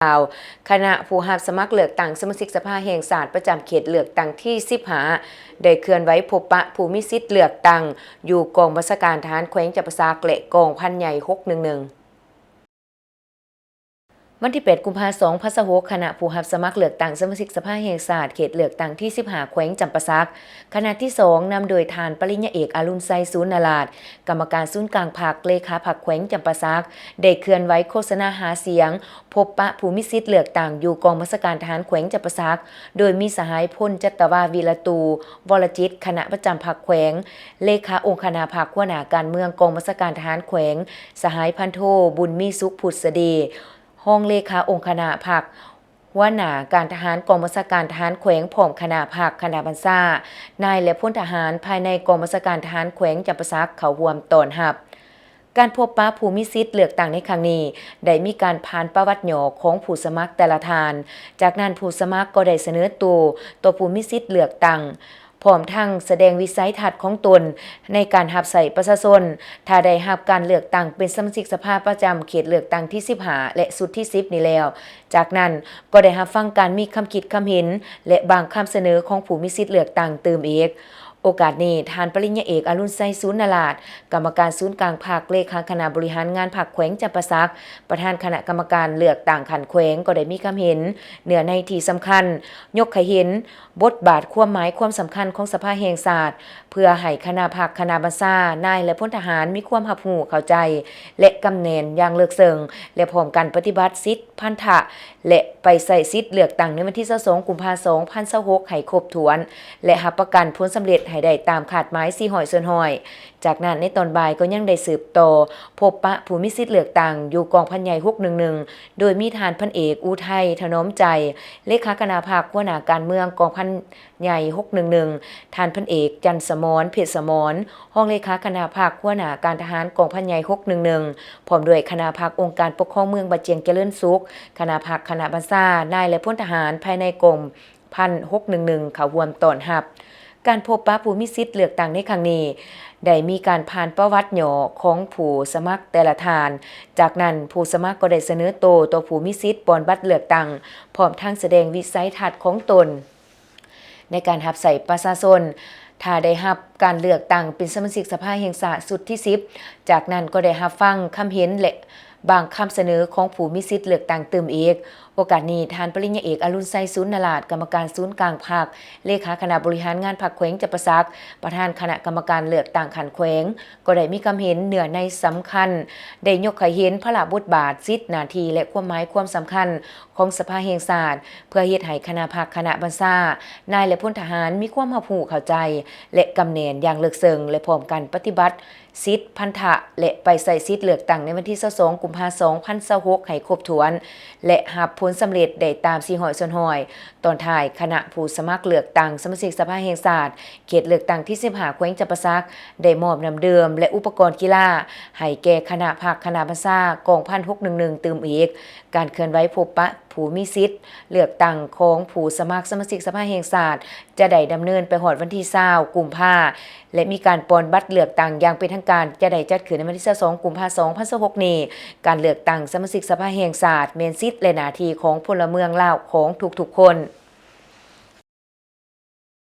າວ, ຄະນະຜູ້ຮັບສະໝັກເລືອກຕັ້ງສະມາຊິກສະພາແຫ່ງຊາດປະຈຳເຂດເລືອກຕັ້ງທີສິບຫ້າ ໄດ້ເຄື່ອນໄຫວພົບປະຜູ້ມີສິດເລືອກຕັ້ງຢູ່ກອງບັນຊາການທະຫານແຂວງຈຳປາສັກ ແລະ ກອງພັນໃຫຍ່ຫົກໜຶ່ງໜຶ່ງ. ວັນທີແປດ ກຸມພາ ສອງພັນຊາວຫົກ, ຄະນະຜູ້ຮັບສະໝັກເລືອກຕັ້ງສະມາຊິກສະພາແຫ່ງຊາດເຂດເລືອກຕັ້ງທີສິບຫ້າ ແຂວງຈຳປາສັກ ຄະນະທີສອງ ນຳໂດຍທ່ານປະລິນຍາເອກ ອາລຸນໄຊ ສູນນະລາດ ກຳມະການສູນກາງພັກ, ເລຂາພັກແຂວງຈຳປາສັກ ໄດ້ເຄື່ອນໄຫວໂຄສະນາຫາສຽງ ພົບປະຜູ້ມີສິດເລືອກຕັ້ງຢູ່ກອງບັນຊາການທະຫານແຂວງຈຳປາສັກ ໂດຍມີສະຫາຍ ພົນຈັດຕະວາ ວິລະຕູ ວໍລະຈິດ ຄະນະປະຈຳພັກແຂວງ, ເລຂາອົງຄະນະພັກ, ຫົວໜ້າການເມືອງກອງບັນຊາການທະຫານແຂວງ, ສະຫາຍ ພັນໂທ ບຸນມີສຸກ ພຸດສະດີ ຮອງເລຂາອົງຄະນະພັກ, ຫົວໜ້າການທະຫານກອງບັນຊາການທະຫານແຂວງ ພ້ອມຄະນະພັກ, ຄະນະບັນຊາ, ນາຍ ແລະ ພົນທະຫານພາຍໃນກອງບັນຊາການທະຫານແຂວງຈຳປາສັກ ເຂົ້າຮ່ວມຕ້ອນຮັບ. ການພົບປະຜູ້ມີສິດເລືອກຕັ້ງໃນຄັ້ງນີ້ ໄດ້ມີການຜ່ານປະຫວັດຫຍໍ້ຂອງຜູ້ສະໝັກແຕ່ລະທ່ານ. ຈາກນັ້ນ ຜູ້ສະໝັກກໍໄດ້ສະເໜີໂຕຕໍ່ຜູ້ມີສິດເລືອກຕັ້ງ, ພ້ອມທັງສະແດງວິໄສທັດຂອງຕົນໃນການຮັບໃຊ້ປະຊາຊົນ. ຖ້າໄດ້ຮັບການເລືອກຕັ້ງເປັນສະມາຊິກສະພາປະຈຳເຂດເລືອກຕັ້ງທີສິບຫ້າ ແລະ ຊຸດທີສິບນີ້ແລ້ວ, ຈາກນັ້ນກໍໄດ້ຮັບຟັງການມີຄຳຄິດຄຳເຫັນ ແລະ ບາງຄຳສະເໜີຂອງຜູ້ມີສິດເລືອກຕັ້ງຕື່ມອີກ. ໂອກາດນີ້, ທ່ານປະລິນຍາເອກ ອາລຸນໄຊ ສູນນະລາດ ກຳມະການສູນກາງພັກ, ເລຂາຄະນະບໍລິຫານງານພັກແຂວງຈຳປາສັກ, ປະທານຄະນະກຳມະການເລືອກຕັ້ງຂັ້ນແຂວງ ກໍໄດ້ມີຄຳເຫັນເນື້ອໃນທີ່ສຳຄັນ, ຍົກໃຫ້ເຫັນບົດບາດ, ຄວາມໝາຍ, ຄວາມສຳຄັນຂອງສະພາແຫ່ງຊາດ, ເພື່ອໃຫ້ຄະນະພັກ, ຄະນະບັນຊາ, ນາຍ ແລະ ພົນທະຫານມີຄວາມຮັບຮູ້ເຂົ້າໃຈ ແລະ ກຳແໜ້ນຢ່າງເລິກເຊິ່ງ ແລະ ພ້ອມກັນປະຕິບັດສິດ ພັນທະ ແລະ ໄປໃຊ້ສິດເລືອກຕັ້ງໃນວັນທີຊາວສອງ ກຸມພາ ສອງພັນຊາວຫົກ ໃຫ້ຄົບຖ້ວນ ແລະ ຮັບປະກັນຜົນສຳເລັດໃຫ້ໄດ້ຕາມຄາດໝາຍສີ່ຮ້ອຍສ່ວນຮ້ອຍ. ຈາກນັ້ນໃນຕອນບ່າຍກໍຍັງໄດ້ສືບຕໍ່ພົບປະຜູ້ມີສິດເລືອກຕັ້ງຢູ່ກອງພັນໃຫຍ່ຫົກໜຶ່ງໜຶ່ງ ໂດຍມີທ່ານພັນເອກ ອຸໄທ ຖະໜອມໃຈ ເລຂາຄະນະພັກ, ຫົວໜ້າການເມືອງກອງພັນ ໃຫຍ່ຫົກໜຶ່ງໜຶ່ງ, ທ່ານພັນເອກ ຈັນສະໝອນ ເພັດສະໝອນ ຮອງເລຂາຄະນະພັກ, ຫົວໜ້າການທະຫານກອງພັນໃຫຍ່ຫົກໜຶ່ງໜຶ່ງ ພ້ອມດ້ວຍຄະນະພັກອົງການປົກຄອງເມືອງບາຈຽງຈະເລີນສຸກ, ຄະນະພັກ, ຄະນະບັນຊາ, ນາຍ ແລະ ພົນທະຫານພາຍໃນກອງພັນຫົກໜຶ່ງໜຶ່ງ ເຂົ້າຮ່ວມຕ້ອນຮັບ. ການພົບປະຜູ້ມີສິດເລືອກຕັ້ງໃນຄັ້ງນີ້ ໄດ້ມີການຜ່ານປະຫວັດຫຍໍ້ຂອງຜູ້ສະໝັກແຕ່ລະທ່ານ. ຈາກນັ້ນ, ຜູ້ສະໝັກກໍໄດ້ສະເໜີໂຕຕໍ່ຜູ້ມີສິດປ່ອນບັດເລືອກຕັ້ງ, ພ້ອມທັງສະແດງວິໄສທັດຂອງຕົນ ໃນການຮັບໃຊ້ປະຊາຊົນ. ຖ້າໄດ້ຮັບການເລືອກຕັ້ງເປັນສະມາຊິກສະພາແຫ່ງຊາດຊຸດທີສິບ, ຈາກນັ້ນກໍໄດ້ຮັບຟັງຄຳເຫັນ ແລະ ບາງຄຳສະເໜີຂອງຜູ້ມີສິດເລືອກຕັ້ງຕື່ມອີກ. ໂອກາດນີ້, ທ່ານປະລິນຍາເອກ ອະລຸນໄຊ ສູນນະລາດ ກຳມະການສູນກາງພັກ, ເລຂາຄະນະບໍລິຫານງານພັກແຂວງຈຳປາສັກ, ປະທານຄະນະກຳມະການເລືອກຕັ້ງຂັ້ນແຂວງ, ກໍໄດ້ມີຄຳເຫັນເນື້ອໃນສຳຄັນ, ໄດ້ຍົກໃຫ້ເຫັນພາລະບົດບາດ, ສິດ, ໜ້າທີ່ ແລະ ຄວາມໝາຍຄວາມສຳຄັນຂອງສະພາແຫ່ງຊາດ ເພື່ອເຮັດໃຫ້ຄະນະພັກ, ຄະນະບັນຊາ, ນາຍ ແລະ ພົນທະຫານມີຄວາມຮັບຮູ້ເຂົ້າໃຈ ແລະ ກຳແໜ້ນຢ່າງເລິກເຊິ່ງ ແລະ ພ້ອມກັນປະຕິບັດສິດ, ພັນທະ ແລະ ໄປໃຊ້ສິດເລືອກຕັ້ງໃນວັນທີຊາວສອງ ກຸມພາ ສອງພັນຊາວຫົກ ໃຫ້ຄົບຖ້ວນ ແລະ ຮັບຜົນສຳເລັດໄດ້ຕາມສີ່ຮ້ອຍສ່ວນຮ້ອຍ. ຕອນທ້າຍ, ຄະນະຜູ້ສະໝັກເລືອກຕັ້ງສະມາຊິກສະພາແຫ່ງຊາດ ເຂດເລືອກຕັ້ງທີສິບຫ້າ ແຂວງຈຳປາສັກ ໄດ້ມອບນ້ຳດື່ມ ແລະ ອຸປະກອນກິລາໃຫ້ແກ່ຄະນະພັກ, ຄະນະບັນຊາກອງພັນຫົກໜຶ່ງໜຶ່ງຕື່ມອີກ. ການເຄື່ອນໄຫວພົບປະຜູ້ມີສິດເລືອກຕັ້ງຂອງຜູ້ສະໝັກສະມາຊິກສະພາແຫ່ງຊາດ ຈະໄດ້ດຳເນີນໄປຮອດວັນທີຊາວ ກຸມພາ ແລະ ມີການປ່ອນບັດເລືອກຕັ້ງຢ່າງເປັນທາງການ ຈະໄດ້ຈັດຂຶ້ນໃນວັນທີຊາວສອງ ກຸມພາ ສອງພັນຊາວຫົກນີ້. ການເລືອກຕັ້ງສະມາຊິກສະພາແຫ່ງຊາດ ແມ່ນສິດ ແລະ ໜ້າທີ່ຂອງພົນລະເມືອງລາວຂອງທຸກໆຄົນ.